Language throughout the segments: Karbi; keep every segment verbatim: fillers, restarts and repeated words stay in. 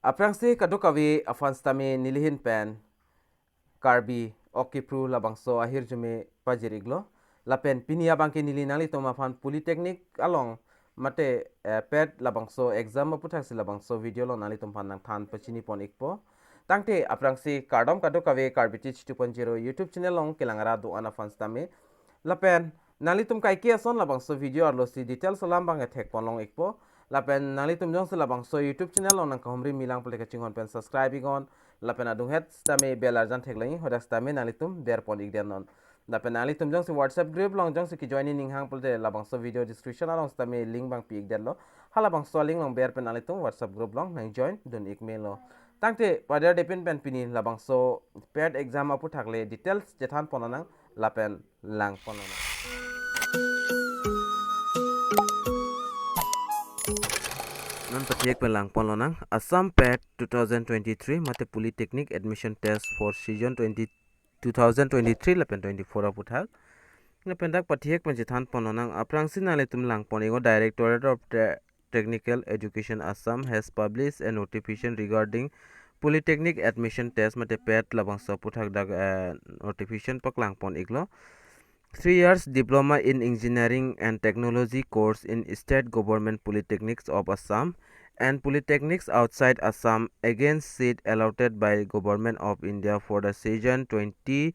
Aphrangsi kadokave aphan sitame nelihin pen Karbi ok kepru labangso ahirjume pajir-iklo. Lapen pini abangke neli nanglitum aphan Polytechnic along mate, eh, PET labangso exam aputhak si labangso video along nanglitum aphan nangthan pachini pon-ikpo. Tangte aphrangsi kardom kadokave Karbi Teach two point zero YouTube channel along kelang ra do-an aphan sitame. Lapen nanglitum kaike ason labangso video arlo si details alam abangke thek pon long-ikpo. Lapen nanglitum jongsi labangso YouTube channel along nangkahumri milang pulote kachinghon pen subscribe iknon. Lapen adunghet sitame bell arjan theklong-ik, hadak sitame nanglitum ber pon-ik detnon. Lapen nanglitum jongsi WhatsApp group along jongsi kejoin ning hang pulote labangso video description along sitame link abang pi-ik detlo. Halabangso link along ber pen nanglitum WhatsApp group along nangjoin dun-ik melo. Tangte paderdepin pen pini labangso PET exam aputhak le details chethan pon lonang lapen lang pon lonang. Non pathek pen lang pon lonang. Assam PET two thousand twenty-three mate Polytechnic Admission Test for Session twenty, two thousand twenty-three lapen twenty-four aputhak. Lapen dak pathek pen chethan pon lonang. Aphrangsi nanglitum lang pon-iknon, Directorate of Te-, Technical Education Assam has published a notification regarding Polytechnic Admission Test mate PET labangso aputhak dak, eh, notification paklang pon-iklo. Three years diploma in engineering and technology course in state government polytechnics of Assam and polytechnics outside Assam against seat allotted by Government of India for the session twenty,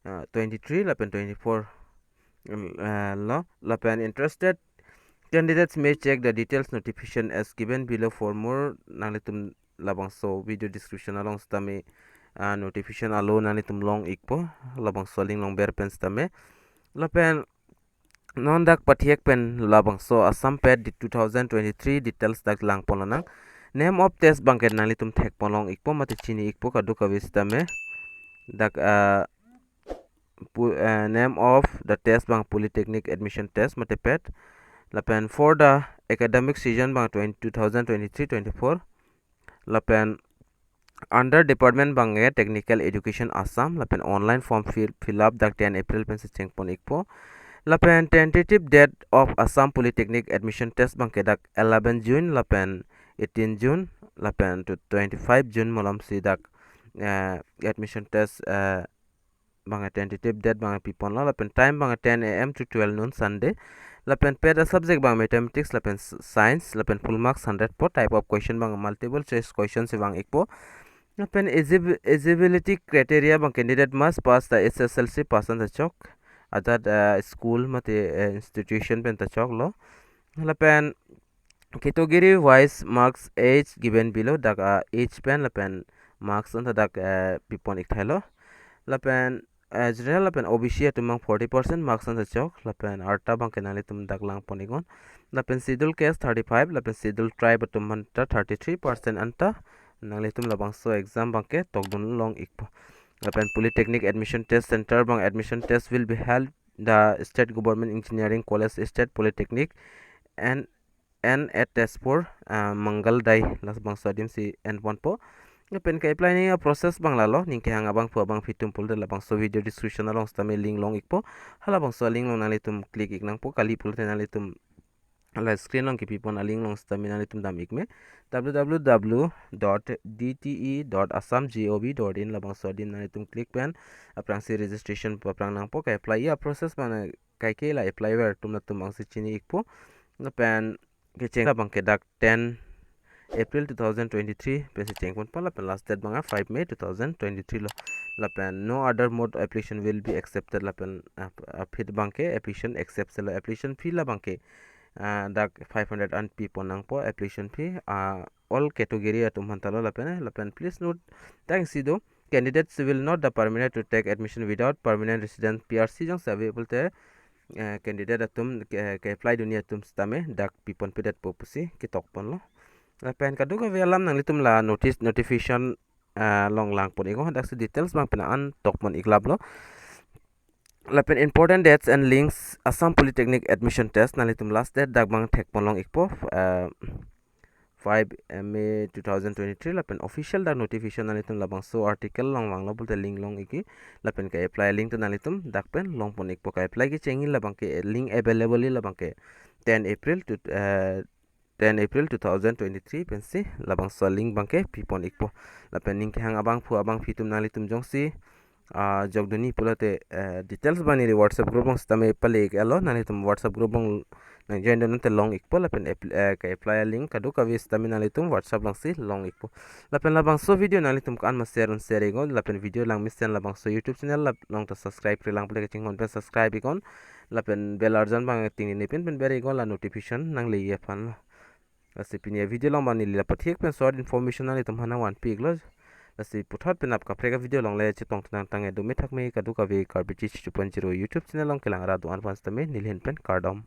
uh, twenty-three lapen twenty-four, uh, lo. Lapen interested candidates may check the details notification as given below for more. Nanglitum labangso video description along sitame, ah, notification alo nanglitum long-ikpo, labangso link along ber pen sitame. Lapen non dak pathek pen labangso Assam PET di two thousand twenty-three details dak lang pon lonang. Name of test abangke nanglitum thek pon long-ikpo mate chini-ikpo kadokave sitame. Dak, ah, pu-, eh, name of the test abang Polytechnic Admission Test mate PET. Lapen for the academic session abang twenty, two thousand twenty-three twenty-four. Lapen under department abangke Technical Education Assam. Lapen online form fill, fill up dak ten April pensi cheng pon-ikpo. Lapen tentative date of Assam Polytechnic Admission Test abangke dak eleven June lapen eighteen June lapen to twenty-five June malom si dak, eh, admission test, eh, abang tentative date abang pi ponlo. Lapen time abang ten A M to twelve noon Sunday. Lapen PET a subject abang mathematics lapen s-, science lapen full marks hundred po. Type of question abang multiple choice question si vang-ikpo. Lapen eligi-, eligibility criteria abang candidate must pass the H S L C pass an ta chok. Ajat, eh, school mate, eh, institution pen ta choklo. Lapen category wise marks age given below, dak, ah, age pen lapen marks an ta dak, eh, pi pon-ik thailo. Lapen, eh, general lapen O B C atum abang forty percent marks an ta chok, lapen arta abangke nanglitum dak lang pon-iknon. Lapen schedule caste thirty-five, lapen schedule tribe atum an ta thirty-three percent an ta nanglitum labangso exam abangke tokdun long-ikpo. Lapen Polytechnic Admission Test Center abang admission test will be held the State Government Engineering College State Polytechnic and N at Tezpur, ah, Mangal Dai, labangso adim si en ponpo. Lapen ke-apply ning a-process abang lalo, ning kehang abangphu abangphi atum pulote labangso video description along sitame link long-ikpo. Halabangso link along nanglitum click-ik nangpo, kali pulote nanglitum la screen along kipi pon a-link along sitame nanglitum dam-ik me. W W W dot D T E dot assam dot gov dot in labangso adim nanglitum click pen aphrangsi registration pu aphrang nangpo. Ke-apply a-process abang kaike la apply ver atum latum abangsi chini-ikpo. Lapen kecheng abangke dak ten April two thousand twenty-three pensi cheng ponpo, lapen last date abang five May two thousand twenty-three lo. Lapen no other mode application will be accepted, lapen, ah, aphi abangke application accept selo. Application fee labangke, ah, dak five hundred an pi pon nangpo application fee, ah, all category atum aphan talo lapen, lapen please note, tangsi do, candidates will not the permitted to take admission without permanent resident, P R C jongsi ave pulote, eh, candidate atum ke, ke-apply dunji atum sitame dak pi ponpedetpo pusi ketok ponlo. Lapen kadokave alam nanglitum la notice, notification, eh, along lang pon-iknon, daksi details abang pina an tok pon-iklaplo. Lapen important dates and links, Assam Polytechnic Admission Test, nanglitum last date dak abang thek pon long-ikpo, eh, five May two thousand twenty-three, lapen official dak notification nanglitum labangso article along vanglo pulote link long-ik, lapen ke-apply link ta nanglitum dak pen long pon-ikpo. Ke-apply kechengji labangke link available ji labangke ten April to, eh, ten April two thousand twenty-three pensi labangso link abangke pipon ikpo. Lapen ning kehang abangphu abangphi atum nanglitum jongsi ah, jokdunji pulote, eh, details abang neli WhatsApp group along sitame pale iklo, nanglitum WhatsApp group along nangjoin dun nangte long ikpo, lapen app-, eh, ke-apply alink kadokave sitame nanglitum WhatsApp alongsi long ikpo. Lapen labangso video nanglitum ko-an ma share un share iknon, lapen video langmesen labangso YouTube channel lap along ta subscribe-re lang pule kachinghon pen subscribe iknon, lapen bell arjan abang tingni pin pen ber iknon, la notification nangle aphan. Lasi pini avideo along abang neli la pathek pen short information nanglitum aphan nangvanpi iklo. Lasi puthot penap kaprek avideo along le chetong tenang tangte dome thakme kadokave Karbi Chichi two point zero YouTube channel along kelang ra do-an aphan sitame neli ahin pen kardom.